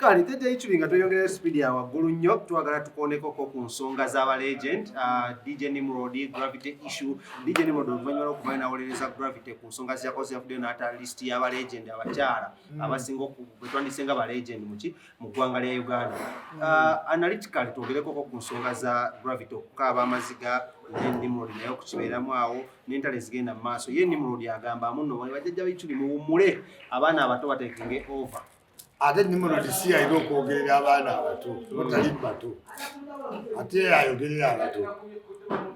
Kale Jjajja Ichuli, nga tweyongerayo speed ya waggulu nnyo, twagala tukoonekoko ku nsonga z'aba legend, DJ Nimrod, Gravity issue. DJ Nimrod oluvannyuma lw'okuvayo n'awolereza Gravity ku nsonga zeyakoze, yavuddeyo n'ata list y'aba legend abakyala abasinga bwe twandise nga ba legend muki mu ggwanga lya Uganda. Analytically, twogerekoko ku nsonga za Gravity okukaaba amaziga ne Nimrod naye okukibeeramu awo n'entalo ezigenda mu maaso. Ye Nimrod agamba munno, bajjajja b'Ichuli muwummule, abaana abato batekinge over. Ate Nimrod si alina okwogerera abaana abato, batali bato, ate ayogerera abato.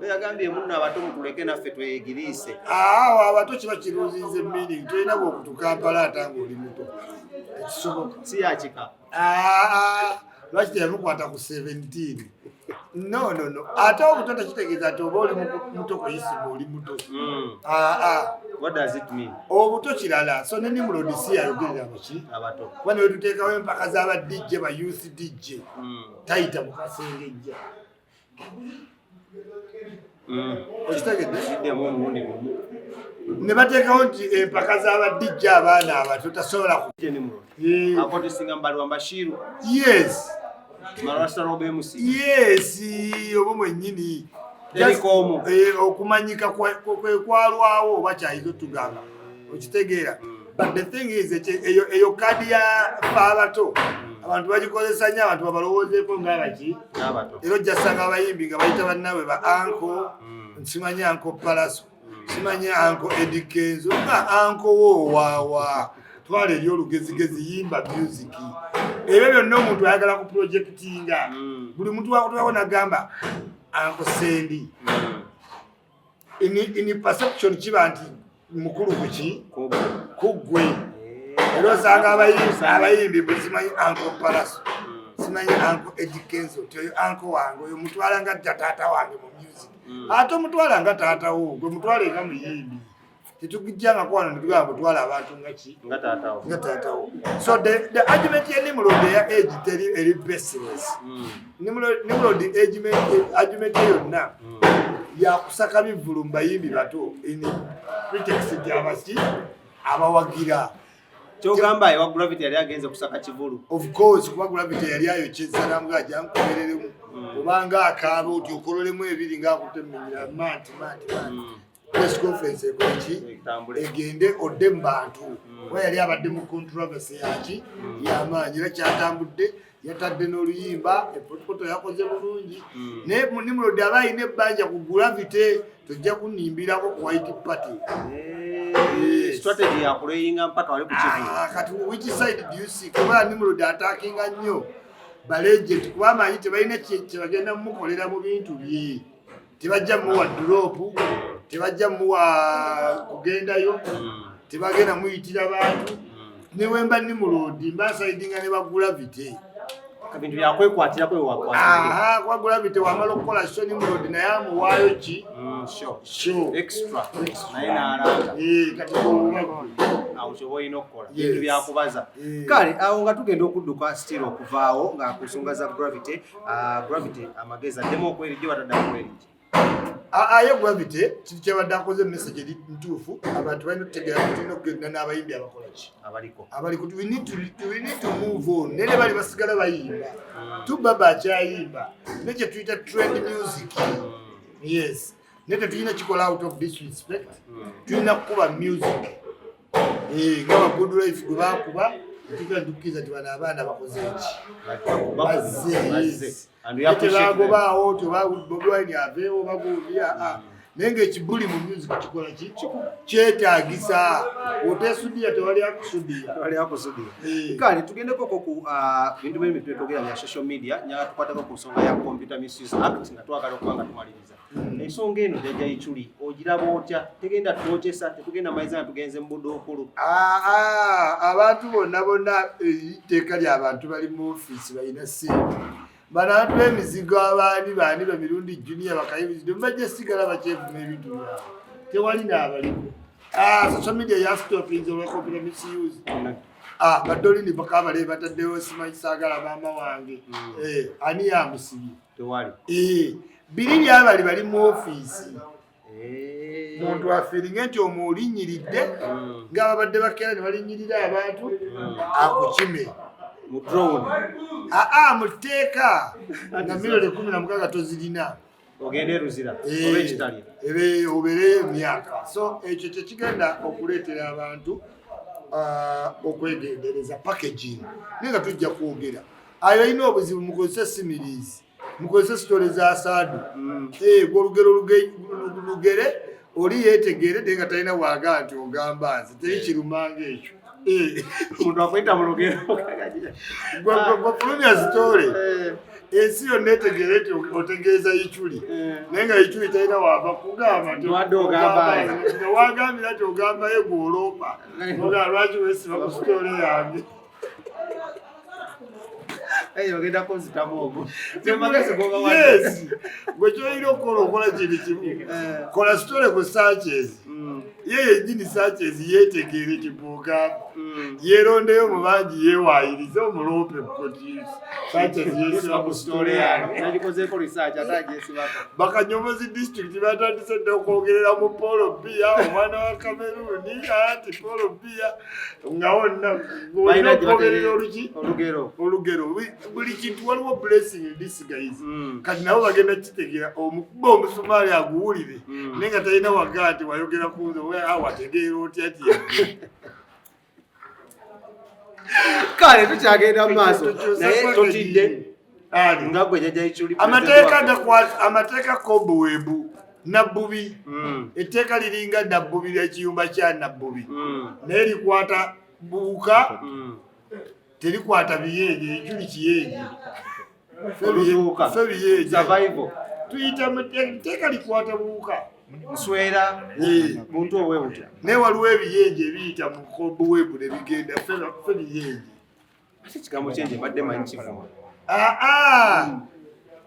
Yagambye munno abato mutuleke naffe tweyegiriise. Awo abato kiba kiruzinze meaning. Tolina bwokutuka mpalaata ng'oli muto, tekisoboka. Si yakika. Ah, lwaki teyamukwata ku 17? No, no, no. Ate obuto tekitegeeza nti oba oli muto kuyisibwa oli muto. Ah. What does it mean? Obuto kirala. So ne Nimrod si yayogerera baki? Abato. Kuba ne wetuteekawo empaka z'aba DJ, ba youth DJ, tayita mu kasengejja. Okitegedde? Kiddemu omulundi gumu. Ne bateekawo nti empaka z'aba DJ abaana abato, tasobola ku DJ Nimrod Eh, akotisinga Mbaliwa Mbashiru, yes. Marasta Rob MC. Yes, oba mwennyini. Eriko. Eh, okumanyika kwe kwalwawo oba kyayiza otugamba, okitegeera? But the thing is, eyo kadi ya fe abato, abantu bagikozesa nnyo, abantu babalowoozeeko ngaabaki. N'abato. Era ojja sanga abayimbi nga bayita bannaabwe ba uncle. Simanyi Uncle Palaso, simanyi Uncle Eddy Kenzo, nga uncle woowaawa. Twala eri olugezigezi, yimba music. Ebyo byonna omuntu ayagala ku projectinga. Buli muntu wakutulako nagamba Uncle Sendi. In perception kiba nti mukulu kuki? Kubo. Kuggwe. Era osanga abayimbi bwe simanyi Uncle Palaso, simanyi Uncle Eddy Kenzo, ti oyo uncle wange, oyo mutwala nga dda taata wange mu music. Ate omutwala nga taata wo, gwe mutwale nga muyimbi. Tetugijjangako wano netugamba mutwala abantu nga ki? Nga taatawo. Nga taatawo. So the argument ye Nimrod eya age teri eri baseless. Nimrod argument ye yonna yakusaka bivulu mu bayimbi bato in pretext nti abaki abawagira. Kyogamba ewa Gravity yali agenze kusaka kivulu? Of course, kuba Gravity yali ayokyeza namuga jankomereremu obanga akaaba oti okololemu ebiri ngaakutte muminyira manti manti manti. Press conference ekoleki? Etambule. Egende odde mu bantu, kuba yali abadde mu controversy yaki yamaanyi, era kyatambudde yatadde n'oluyimba epotopoto, yakoze bulungi. Naye Nimrod aba alina ebbanja ku Gravity, tojja kunimbirako ku white party. Eh, strategy yakuleyinga mpaka wali ku kivulu. Ah, kati which side do you see? Kuba Nimrod atakinga nnyo ba legend, kuba amanyi tebalina kyebagenda mumukolera mu bintu bye. Tebajja muwa drop, tebajja muwa kugendayo, tebagenda muyitira bantu. Newemba Nimrod mba nsaidinga ne ba Gravity. Bintu byakwekwatirako wewakwatire. Aha, kuba Gravity wamala okukola show, Nimrod naye amuwaayo ki? Show. Show. Extra, naye n'alanga. Eh, kati oba gwe. Awo kyoba olina okukola. Yes. Bintu byakubaza. Eh. Kale awo nga tugenda okudduka still okuvaawo nga ku nsonga za Gravity, Gravity amagezi addemu okwerijja, bataddamu kwerijja? Aye Gravity kintu kyabadde akoze, message eri ntuufu. Abantu balina okutegeera nti tulina okugenda n'abayimbi abakola ki? Abaliko. Abali we need to move on. Naye ne bali basigala bayimba, tubaba akyayimba ne kye tuyita trend music. Yes, naye tetulina kikola out of disrespect. Tulina kukuba music. Eh, nga ba Good Life gwe bakuba, tuga ntukkiriza nti bano abaana bakoze eki? Bazze. Bazze. Yes. And we appreciate them. Tebagobaawo ti oba Bobi Wine aveewo bagundi aa, naye ngaekibuli mu music kikola ki? Kyetaagisa otesudiya, tewali akusudiya. Tewali akusudiya. Eh. Kale tugendekoko ku bintu bino twetogera bya social media. Nyaga tukwatako ku nsonga ya Computer Misuse Act nga twagala okuba nga tumaliriza ensonga eno. Jjajja Ichuli, ogiraba otya? Tegenda twokyesa, tetugenda maliza nga tugenze mu buduukulu. Ah, abantu bonna bonna, etteeka lyabantu bali mu ofiisi balina ssente, bano abantu b'emizigo, abaani baani, bamirundi junior, bakayibizido, bajja sigala bakyevuma ebintu byabwe, tewali n'abaliko. Ah, social media yastopinze olwa computer misuse. Ah, badolini bakabale bataddewo simanyi saagala maama wange. Eh, ani yamusibye? Tewali. Eh, biri byabali bali mu ofiisi. Eh. Muntu afiiringe nti omwolinyiridde, ng'ababadde bakeera ne balinyirira abantu, akukime. Mu drone. Aa, mu tteeka nga miliyoni 16 tozirina. Ogende e Luzira Eh, oba ekitalya. Obeereyo emyaka. So ekyo kyekigenda okuleetera abantu okwegendereza packaging, naye nga tujja kwogera ayo alina obuzibu. Mukozese similes, mukozese story za saadu. Eh, gwe olugero lugere oli yeetegeere, naye nga talina bwaga nti ogamba nze teri kirumanga ekyo. Eh, Omuntu akwita mu lugero. Gwe fulumya story, ensi yonna etegeere nti otegeeza Ichuli, naye nga Ichuli talina wava kugamba nti Wadde ogamba nze. Nga wagambira nti ogambayo gw'olomba, oga lwaki weesiba ku story yange? Ogenda kunzitamu ogwo. Magezi goba. Yes, gwe kyolina okukola, okola kintu kimu, kola story ku Sanchez. Ye yennyini Sanchez yeetegeere kibwogamba, yeerondeyo mu bangi, yeewaayirize omuloope koti Sanchez yeesiba ku story yange. Nagikozeeko research ate agyesibako. Bakanyomozi district batandise dda okwogerera mu Paul Biya, omwana wa Cameroon, ati Paul Biya nga wonna olina okwogerera oluki. Olugero. Olugero. Buli kintu waliwo blessing in disguise. Kati nabo bagenda kitegeera, omukuba omusumaali aguwulire, naye nga talina waga nti wayogera ku nze, wategeera otya ti yagge? Kale tukyagenda mu maaso, naye totidde nga gwe jjajja Ichuli? Amateeka gakwata, amateeka cobweb nabbubi. Etteeka liringa nabbubi lyekiyumba kya nabbubi, naye likwata buwuka, terikwata biyenje. Ekuli kiyenje. Olutuuka. Fe biyenje. Survival. Tuyita mu etteeka likwata buwuka. Nswera. Muntu owebuto. Naye waliwo ebiyenje ebiyita mu cobweb ne bigenda. Fe biyenje. Ate ekigambo kyenje mbadde manyi kivuma. Aa,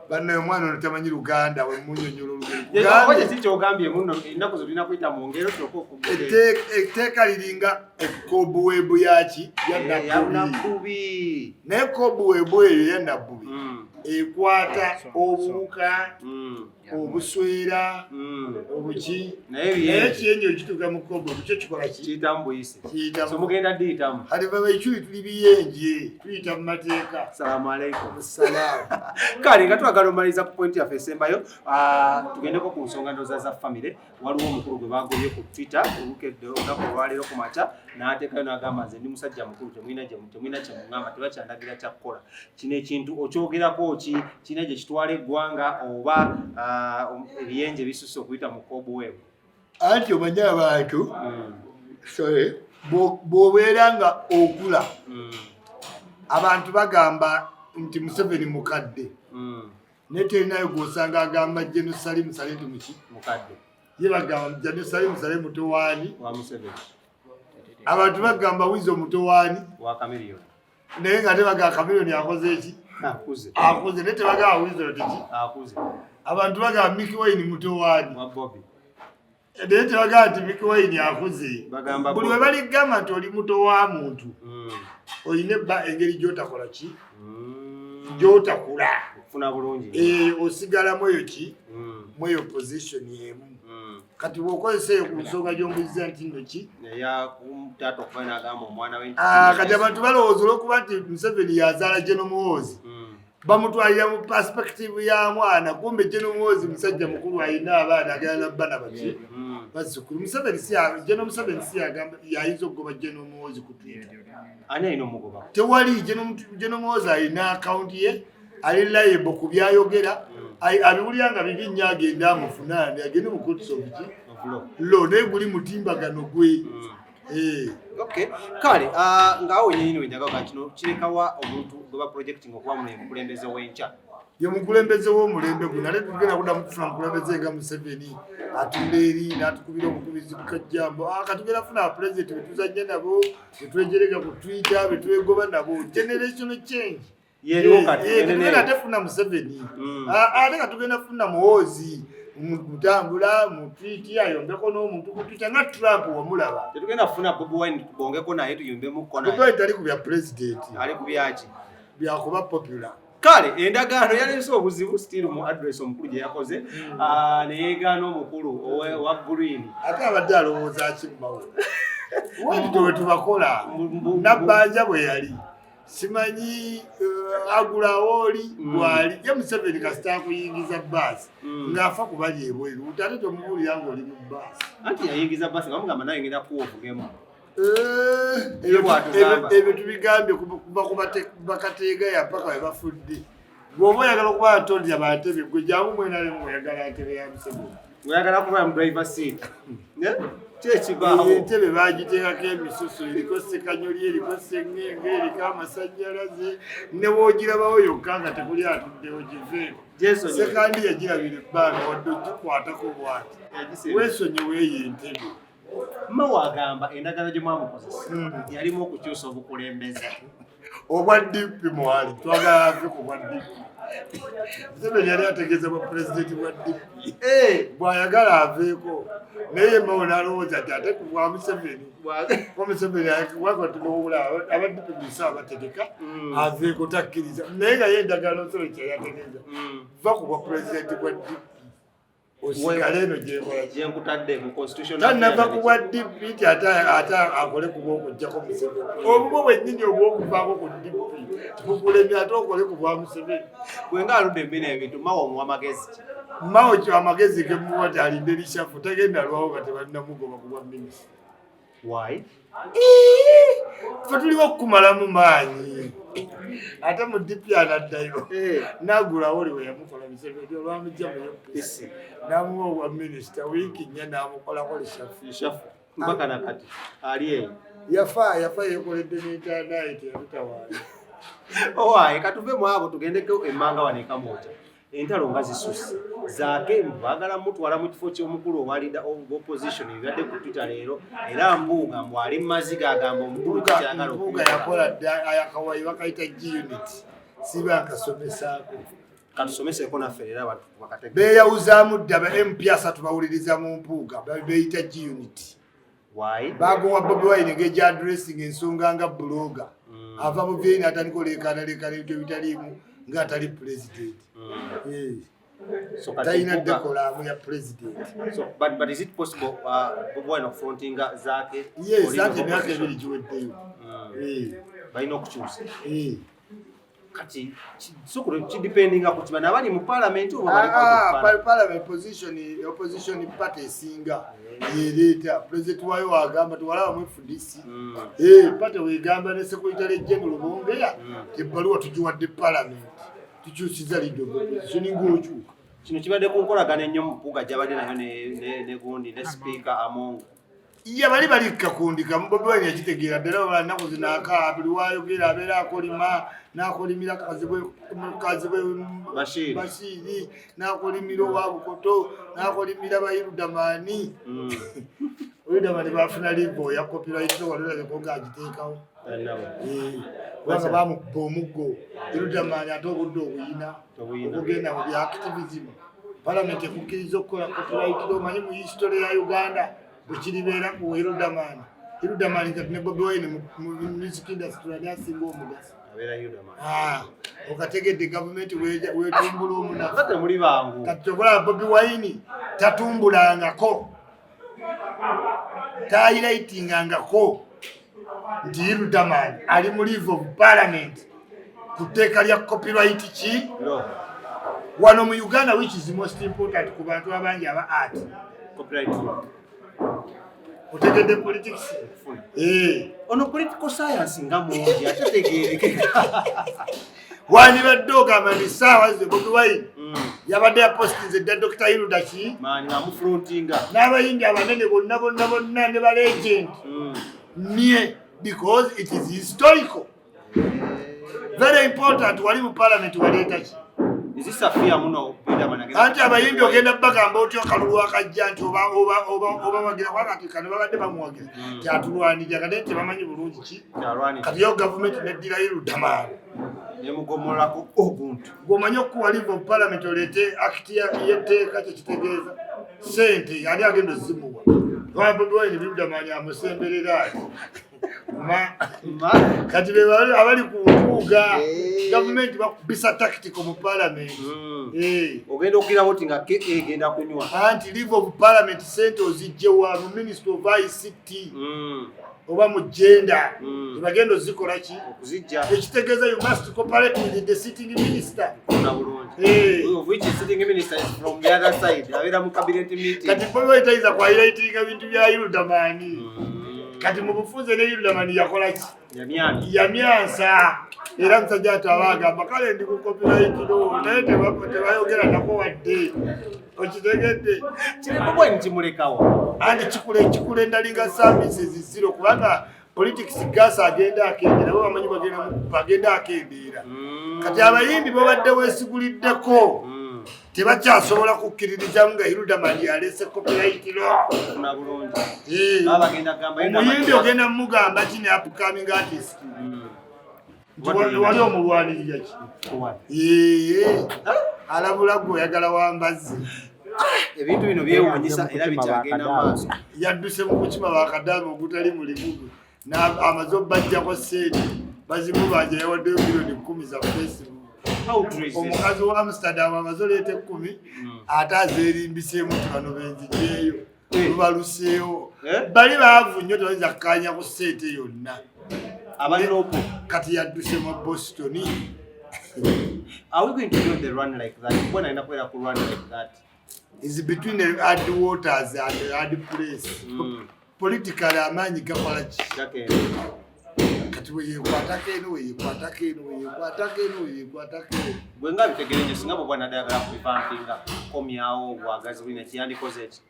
bannaye, omwana ono tamanyi Luganda, wemunyonyola Oba oluganda. kyeki kyogambye muno, ennaku zo tulina kuyita mu ngero kyokka okugera. Etteeka liringa ecobweb yaki? Ya nabbubi. Nabbubi. Naye cobweb eyo ya nabbubi ekwata obuwuka, obuswera, obuki. Naye Naye ebiyenje ekiyenje ekituuka mu cobweb kyo kikola ki? Kiyitamu buyise. Kiyitamu. So mugenda diyitamu. Kati babaiculi tuli biyenje, tuyita mu mateeka. Salaamu aleikum. Salaamu. Kale nga twagala omaliriza ku pointi yaffe esembayo, tugendeko ku nsonga ndooza za famire. Waliwo omukulu gwe bagobye ku Twitter olukedde olunaku olwaleero ku makya, n'ateekayo n'agamba, "Nze ndi musajja mukulu, temulina kyemuŋŋamba, tebakyandagira kyakkola." Kino ekintu okyogerako ki? Kirina gye kitwala eggwanga oba ebiyenje bisusse okuyita mu cobweb? Anti omanyi abantu, sorry, bw'obeera nga okula, abantu bagamba nti Museveni mukadde, naye terinayo gwosanga agamba General Salim Saleh nti muki? Mukadde. Ye bagamba General Salim Saleh mutowaani. Wa Museveni. Abantu bagamba Wizo mutowaani. Wa Chameleone. Naye nga tebagamba Chameleone akoze eki? Akuze. Akuze, naye tebagamba Wizo tiki. Akuze. Abantu bagamba Mikie Wine mutowaani. Wa Bobi. Naye tebagamba nti Mikie Wine akuze. Bagamba Buli Bobi. we baligamba nti oli muto wa muntu, olina ebba engeri gyotakola ki? Gyotakula. Okufuna bulungi. Eh, osigalamu eyo ki? Mweyo position emu. Kati bw'okozesa eyo ku nsonga gy'ombuziza nti nno ki? Eya taata okuva n'agamba omwana we nti Ah, kati abantu balowooza olwokuba nti Museveni yazaala General Muhoozi, bamutwalira mu perspective ya mwana. Kumbe General Muhoozi musajja mukulu, alina abaana, agala nabbana baki? Bazzukulu. Museveni si General Museveni si yagamba yayinza okugoba General Muhoozi ku Twitter. Ani alina omugoba? Tewali. General Muhoozi alina akawunti ye, ali liable ku byayogera. Abiwulira nga bibi nnyo, agende amufunaane, agende mu courts of ki? Of law. Law, naye guli mutimbagano gwe. Eh. Okay, kale ngaawo wenyini wenjagaga kino kirekawa omuntu gwe ba projecting okuba mukulembeze w'enkya? Ye mukulembeze w'omulembe guno, ate tugenda kuddamu kufuna mukulembeze nga Museveni atunda eri n'atukubira obukubizi ku kajjambo. Ah, katugenda kufuna abapulezidenti betuzanya nabo, betwejerega ku Twitter, betwegoba nabo. Generational change. Yeriwo kati. Eh, tetugenda ate funa Museveni. Ah, ate katugenda kufuna Muhoozi mutambula mu tweet, ayombeko n'omuntu ku Twitter nga Trump wamulaba. Tetugenda kufuna Bobi Wine tubongeko naye, tuyumbemukko Bobi naye? Wine tali ku bya pulezidenti. Ali ku byaki? Byakuba popular. Kale endagaano yaleese obuzibu still mu address omukulu gye yakoze, ne yeegaana omukulu owa green. Ate abadde alowooza ki mumawo wetito we tubakola? Nabbanja bwe yali. Simanyi agulawo oli bwali ye Museveni kasita akuyingiza baasi ng'afa ku bali ebweru, ate tomubuulira ng'oli mu baasi. Anti yayingiza baasi nga bamugamba naye ngenda kuwa ovugemu. Ebyo ebyo tubigambye kuva ku bakateegaya paka we bafudde. Bw'oba oyagala okuba ntondya bantebe, gwe jangu mwenalemu, oyagala ntebe ya Museveni. Oyagala kuba mu driver seat. Kyekibaawo. Entebe bagiteekako emisusu, eriko sekanyoli, eriko sengenge, eriko amasannyalaze, ne woogirabawo yokka nga tekuli atuddewo, kiveeko. Sekandi yagirabira ebbanga wadde ogikwatako bwati, weesonyiwe eyo entebe. Mao agamba endagaano gye mwamukozesa yalimu okukyusa obukulembeze. Obwa DP mwali twagala ave ku bwa DP. Museveni yali ategeeza bwa pulezidenti bwa DP bw'ayagala aveeko, naye Mao n'alowooza nti ate ku bwa Museveni, ko Museveni wakotinowula aba DP bisawa bategeka aveeko, takkiriza. Naye nga ye endagaano nsolo kyeyali ategeeza, va ku bwa pulezidenti bwa DP osigale eno gyenkola. Gyenkutadde mu constitution. Tanava ku bwa DP nti ate akole ku bwokuggyako Museveni. Obubwo bwennyini obwokuvaako ku DP bukulemye, ate okole ku bwa Museveni. Gwe nga aludde embina ebintu, Mao omuwa magezi ki? Mao kyo amagezi gemuwa ti alinde reshuffle, tagenda lwawo nga tebalinamugoba ku bwa minisita. Why? Fe tuliwo okukumalamu maanyi, ate mu DP anaddayo nagulawo oli we yamukola. Museveni olwamujja mu UPC namuwa obwa minisita, wiiki 4 namukolako reshuffle. Reshuffle mpaka nakati ali eyo. Yafa, yafa, yekoledde n'entaanaye, teyatutawaanya. Owaaye, katuve mu abo tugendeko emmanga wano ekamwokya. Entalo nga zisusse. Zaake baagala mutwala mu kifo ky'omukulu owa leader of opposition, ebibadde ku Twitter leero, era Mbuuga mbwali mu maziga, agamba omukulu kikyagala. Mbuuga yakola dda akawayi bakayita G unit, siba nkasomesaako. Katusomeseeko naffe leero abantu bakatege. Beeyawuzaamu dda ba MP 30 bawuliriza mu Mpuuga, beeyita G unit. Why? Bagowa Bobi Wine ng'egya addressing ensonga nga blogger ava mu vyeni atandika oleekaanaleekaana ebintu ebitaliimu ng'atali pulezidenti. So kati Talina Mpuuga decorum ya pulezidenti. So, but is it possible Bobi Wine okufrontinga Zaake? Yes, anti emyaka 2 giweddeyo. Balina okukyusa. Eh. Kati sokolo kidependinga ku kibana abali mu parliament oba bali out of parliament? Parliament position, opposition party esinga yereeta president waayo, wagamba tewalaba mu FDC. Party wegamba ne secretary general bongeya ebbaluwa tugiwadde parliament, tukyusiza leader of opposition ng'okyuka. Kino kibadde ku nkolagana ennyo mu Mpuuga gyabadde nayo ne gundi ne Speaker Among. Ye bali balikka kundika. Bobi Wine yakitegeera ddala wala nnaku zino aka buli wayogera abeera akolima, n'akolimira Kazibwe Bashir. Bashiri, n'akolimira owa Bukoto, n'akolimira Bayirudamani. Oludamani bafuna leave ya copyright, walolabeko ng'agiteekawo. Nabo. Kubanga bamukuba omuggo Irudamani, ate obudde obuyina Obuyina. obugenda mu bya activism. Palamenti ekukkiriza okukola copyright law. Omanyi mu history ya Uganda bwekiribeera ku Irudamani, Irudamani kati ne Bobi Wine mu music industry ani asinga omugaso? Abeera Yudaman. Ah, okategedde gavumenti wetumbula omunafu. Ate temuli bangu. Kati tobola Bobi Wine tatumbulangako, tahighlightingangako nti Irudaman ali mu leave of parliament ku tteeka lya copyright ki No. wano mu Uganda, which is most important ku bantu abangi aba art. Copyright law. Otegedde politics? Funa. Eh. Ono political science nga mungi ate tegeerekeka. Wandibadde ogamba nti saawa ze Bobi Wine yabadde yapostinze dda Dr. Iruda ki Maani amufrontinga. N'abayimbi abanene bonna bonna bonna ne ba legend nie, because it is historical, very important. Wali mu parliament waleeta ki? Ezisafia muno Yudaman agenda. Anti abayimbi ogenda bagamba otya akalulu akajja nti obawagira kubanga kano babadde bamuwagira kyatulwanirira, kati tebamanyi bulungi ki. Kyalwanira. Kati yo gavumenti neddirayo Ludamaani Nemugomolako oguntu. Gwomanyi okuwa leave of parliament oleete act y'etteeka, kyekitegeeza sente ani agenda ozimuwa? Bobi Wine Ludamaani amusemberera ati ma kati be abali ku Mpuuga, gavumenti bakubisa tactical mu parliament. Ogenda okukirawo ti nga ke egenda kunywa. Anti leave of parliament sente ozijje wa? Mu ministry of ICT. Oba mu gender tebagenda ozikola ki? Okuzijja. Ekitegeeza you must cooperate with the sitting minister. Kuna bulungi. Of which the sitting minister is from the other side, abeera mu cabinet meeting. Kati Bobi Wine tayinza kuhighlightinga bintu bya Hilderman. Kati mu bufunze ne Hilderman yakola ki? Yamyana. Yamyansa. Era musajja ati aba agamba kale ndi ku copyright law, naye tebayogera nako wadde. Okitegedde? Kiri Bobi Wine kimulekawo. Anti kikulendalinga services zero, kubanga politics gas agenda akendeera, bo bamanyi bagenda akendeera. Kati abayimbi babadde weesiguliddeko tebakyasobola kukkiririzamu nga Hilderman yaleese copyright law. Kuna bulungi. Eh. Baba bagenda kugamba Hilderman Omuyimbi ogenda mugamba ki ne upcoming artist? Nti wali omulwanirira ki? What? Ee, alabula gwe oyagala wambazzi. Ebintu bino byewuunyisa era bikyagenda maaso. Yadduse mu kukima bakadaama ogutali mulimu gwe. Amaze obbajjako ssente bazimubanja, yawaddeyo miliyoni 10 za Facebook. How true is this? Omukazi wa Amsterdam amaze oleeta 10, ate azeerimbiseemu nti bano benzigyeyo. Lubaluseewo. Bali baavu nnyo, tebayinza kukkaanya ku ssente yonna. Abalina Kati yadduse mu Boston. Are we going to do the run like that? Mbona alina kubeera ku run like that? Is between the hard waters and the hard place. Politically amaanyi gakola ki? Gakenda. Kati weyekwatako eno, weyekwatako eno, weyekwatako eno, weyekwatako eno. Gwe nga bitegere nnyo, singa bw'oba nadayagala kubivampinga komyawo obwagazi bulina kiyandikoze ki?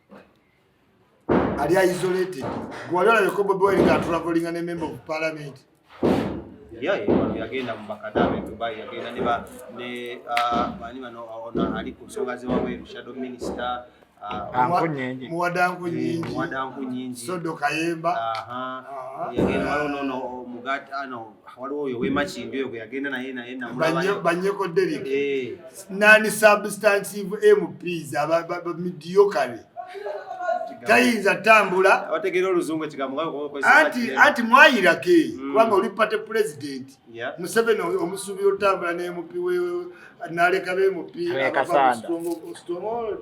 Ali isolated. Gwe wali olabeko Bobi Wine ng'atravelinga ne member of parliament? Yeah, wano yagenda mu bakadaama e Dubai, yagenda ne ba ne bani bano, ono ali ku nsonga z'ewabweru, shadow minister, Anku nnyingi. Muwadanku nyingi. Muwadanku nyingi. Sodo Kayemba. Aha. Yagenda, waliwo nono omugati ano, waliwo oyo ow'emakindi oyo gwe yagenda naye namulabayo. Banyeko Derrick. Eh. Non substantive MPs aba mediocre tayinza tambula. Abategeera oluzungu ekigambo nga okozesa kinene. Anti mwayirake, kubanga oli party president. Museveni omusuubira otambula ne MP wewe naleka be MP Aleka abava mu Sanda. Stronghold.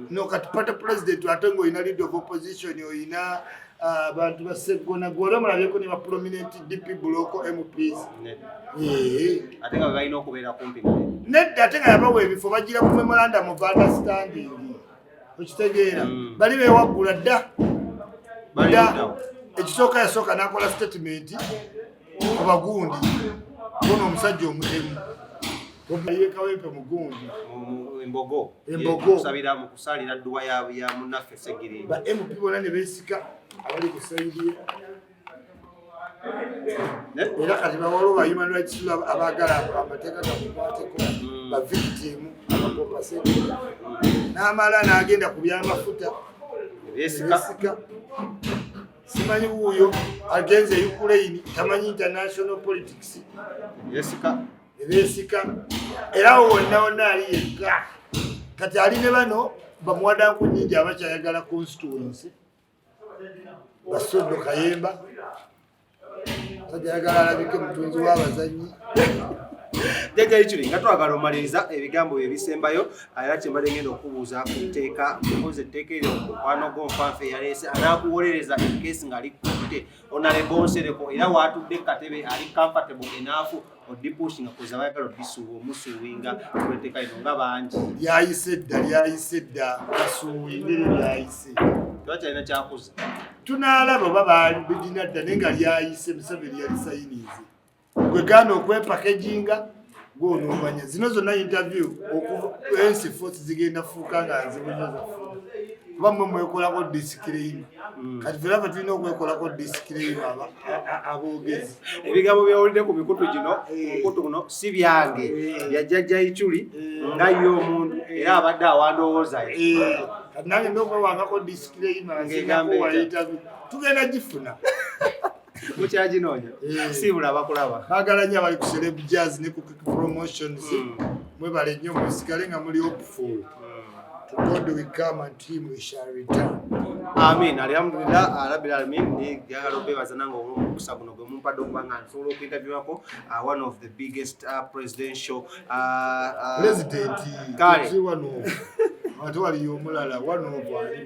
No, kati party president ate ng'olina leader of opposition, olina abantu ba Seggona, gwe oli omulabyeko ne ba prominent DP bloc MPs? Ate nga be balina okubeera kumpi naye. Nedda, ate nga yabawa ebifo bagira ku memorandum of understanding, okitegeera? Bali bewaggula dda. Bali Dda. luddawo. Ekisooka yasooka n'akola statement ku bagundi, bona omusajja omutemu ye Kawempe mugundi. Embogo. Embogo. Ye, kusabira mu kusalira dduwa ya munnaffe Ssegirinya. Ba MP bonna ne beesika abali ku side ye. Era kati bawaliwo ba human rights law abaagala amateeka gamukwateko, ba victim abacompensate. N'amala n'agenda ku byamafuta. Beesika. Beesika. Simanyi wuuyo agenze e Ukraine, tamanyi international politics. Beesika. Beesika. Era awo wonna wonna ali yekka. Kati ali ne bano bamuwadanku nnyingi abakyayagala constituency, Basodo Kayemba sajayagala alabike mutunzi w'abazannyi. Jjajja Ichuli, nga twagala omaliriza ebigambo bye ebisembayo, era kye mbadde ngenda okubuuza ku tteeka, mukozi etteeka eryo mukwano gwo nfanfe yaleese anaakuwolereza enkeesi ng'ali kutte Honorable Nsereko, era waatudde ku katebe ali comfortable enough odipushinga kuza bayagala odisuuba omusuuwinga ku etteeka lino nga bangi. Lyayise dda, lyayise dda, basuuwingere lyayise. Tebakyalina kyakuza. Tunaalaba oba bidina dda, naye nga lyayise. Museveni yalisayinize. Gwe gaana okwepackaginga, gwonoomanya zino zonna interview okuva ensi force zigenda fuuka nga nzibu nnyo zafuna, kuba mmwe mwekolako disclaim. Kati ffe laba tulina okwekolako disclaim aboogezi. Ebigambo byawulidde ku mikutu gino, mukutu guno si byange, bya Jjajja Ichuli nga ye omuntu era abadde awandowooza ye. Kati nange ndokwewangako disclaimer. Ng'egamba nsingakuwa etya? Interview tugenda gifuna. Mukyaginoonya. Siibula bakulaba. Baagala nnyo abali ku Celeb Jazz ne ku Quick Promotions. Mwebale nnyo, musigale nga muli hopeful. To God we come and to him we shall return. Amin, alhamdulillah rabbil alamin. Njagala okwebaza nange olw'omukisa guno gwe mumpadde okuba nga nsobola okuinterviewako one of the biggest presidential President. Kale. Tuzi wano. Ate waliyo omulala wano bwali.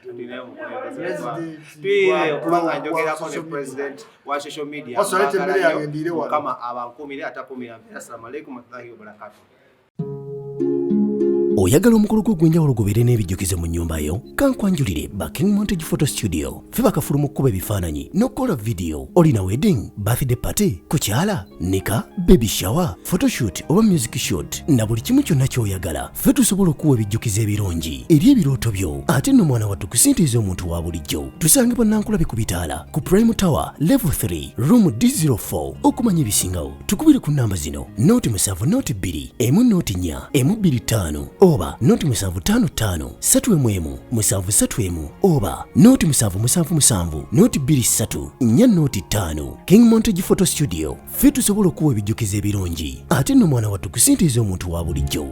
Tulinayo omukulembeze. President Tuyire okuba nga njogerako wa ne social media. president wa social media. Wasolete Mbaagala emmere yange nnyo. ndiire wano. Mukama abankuumire atakuumira mpeera. Assalamu alaikum warahmatullahi wabarakatuh. Oyagala omukolo gwo ogw'enjawulo gubeere n'ebijjukizo mu nnyumba yo? Kankwanjulire ba King Montage Photo Studio. Ffe bakafulu mu kkuba ebifaananyi n'okukola vidiyo. Olina wedding, birthday party, kukyala, nika, baby shower, photoshoot oba music shoot na buli kimu kyonna ky'oyagala, ffe tusobola okuwa ebijjukizo ebirungi eri ebirooto byo. Ate nno mwana wattu, ku ssente ez'omuntu wa bulijjo. Tusangibwa Nankulabe ku bitaala ku Prime Tower, level 3, room D04. Okumanya ebisingawo, tukubire ku namba zino: 0 7 02 1 04 1 25 oba 0755 3 1 7 3 1 oba 0777 0 23 4 05. King Montage Photo Studio, ffe tusobola okuwa ebijjukizo ebirungi, ate nno mwana wattu, ku ssente ez'omuntu wa bulijjo.